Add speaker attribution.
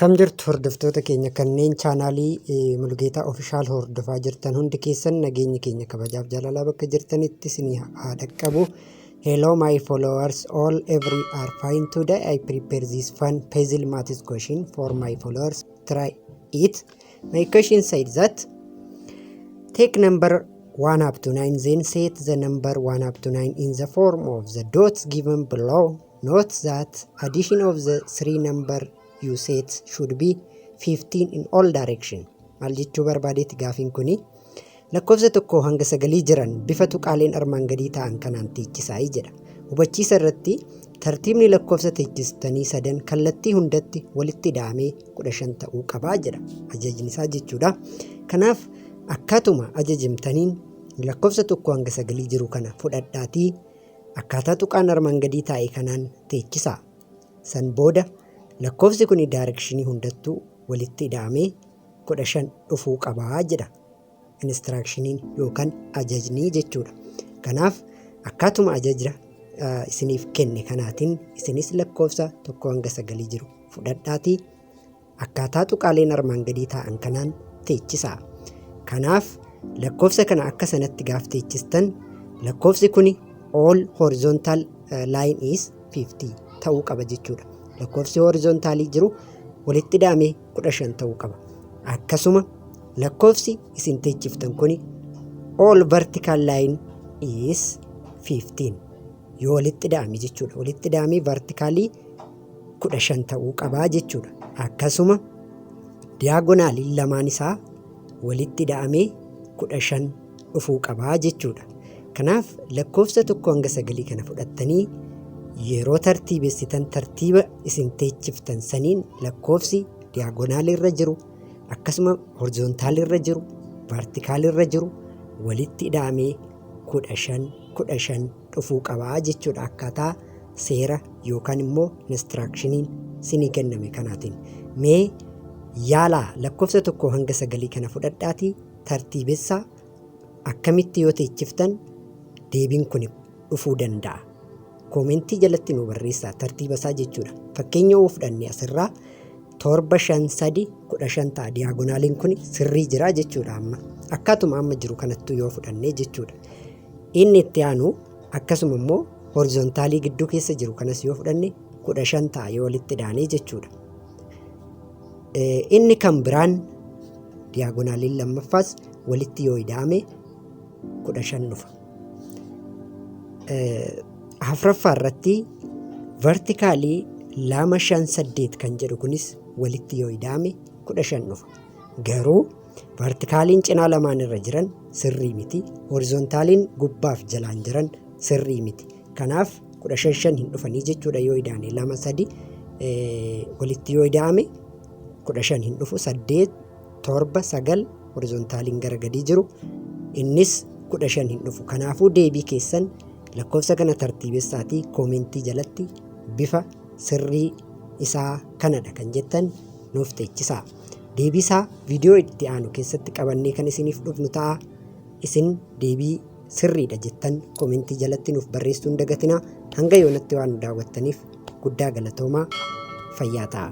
Speaker 1: Akkam jirtu hordoftoota keenya kanneen chaanaalii Mulugeetaa Official hordofaa jirtan? Hundi keessan nageenyi keenya kabajaaf jaalalaa bakka jirtanitti isinii haa dhaqqabu. Hello my followers, all every are fine. Today I prepare this fun puzzle maths question for my followers. Try it. My question said that take number 1 up to 9, then set the number 1 up to 9 in the form of the dots given below. Note that addition of the three number you set should be 15 in all direction. Maal jechuu barbaadeeti gaafiin kuni? Lakkoofsa 1 hanga 9 jiran bifa tuqaaleen armaan gadii ta'an kanaan teechisaa jedha. Hubachiisa irratti tartiibni lakkoofsa teechistanii sadan kallattii hundatti walitti hidhamee 15 ta'uu qabaa jedha ajajni isaa jechuudha. Kanaaf akkaatuma ajajamtaniin lakkoofsa 1 hanga 9 jiru kana fudhadhaatii akkaataa tuqaan armaan gadii taa'e kanaan teechisaa. San booda lakkoofsi kun directionii hundattuu walitti hidhamee 15 dhufuu qabaa jedha instructioniin yookaan ajajnii jechuudha. Kanaaf akkaatuma ajaja isiniif kenne kanaatiin isinis lakkoofsa 1 hanga 9 jiru fudhadhaatii akkaataa tuqaaleen armaan gadii taa'an kanaan teechisaa. Kanaaf lakkoofsa kana akka sanatti gaaf teechistan lakkoofsi kun all horizontal line is 15 ta'uu qaba jechuudha. Lakkoofsi horizontalii jiru walitti hidhamee 15 ta'uu qaba. Akkasuma lakkoofsi isin teechiftan kun all vertical line is 15 yoo walitti hidhame jechuudha. Walitti hidhamee verticalii 15 ta'uu qabaa jechuudha. Akkasuma diagonaliin lamaan isaa walitti hidhamee 15 dhufuu qabaa jechuudha. Kanaaf lakkoofsa 1 hanga 9 kana fudhattanii yeroo tartiibessitan, tartiiba isin teechiftan saniin lakkoofsi diagonalii irra jiru, akkasuma horizontalii irra jiru, verticalii irra jiru walitti hidhamee 15 15 dhufuu qabaa jechuudha, akkaataa seera yookaan immoo instructioniin sinii kenname kanaatiin. Mee yaalaa, lakkoofsa 1 hanga 9 kana fudhadhaatii tartiibessaa. Akkamitti yoo teechiftan deebiin kun dhufuu danda'a? Commentii jalatti nu barreessaa tartiiba isaa jechuudha. Fakkeenya yoo fudhanne, asirraa 7, 5, 3 15 ta'a. Diagonaliin kun sirrii jira jechuudha amma. Akkaatuma amma jiru kanattuu yoo fudhanne jechuudha. Inni itti aanu akkasuma immoo horizontalii gidduu keessa jiru kanas yoo fudhanne 15 ta'a yoo walitti dhaanee jechuudha. Inni kan biraan diagonaliin lammaffaas walitti yoo ida'ame 15 dhufa. Afuraffaa irratti verticalii 2, 5, 8 kan jedhu kunis walitti yoo ida'ame 15 dhufa. Garuu verticaliin cinaa lamaan irra jiran sirrii miti. Horizontaliin gubbaaf jalaan jiran sirrii miti. Kanaaf 15 shan hin dhufanii jechuudha yoo ida'ame. 2, 3 walitti yoo ida'ame 15 hin dhufu. 8, 7, 9 horizontaliin gara gadii jiru innis 15 hin dhufu. Kanaafuu deebii keessan lakkoofsa kana tartiibessaatii commentii jalatti bifa sirrii isaa kanadha kan jettan nuuf teechisaa. Deebiisaa viidiyoo itti aanu keessatti qabannee kan isiniif dhufnu ta'a. Isin deebii sirriidha jettan commentii jalatti nuuf barreessuu hin dagatinaa. Hanga yoonatti waan nu daawwattaniif guddaa galatoomaa, fayyaa ta'a.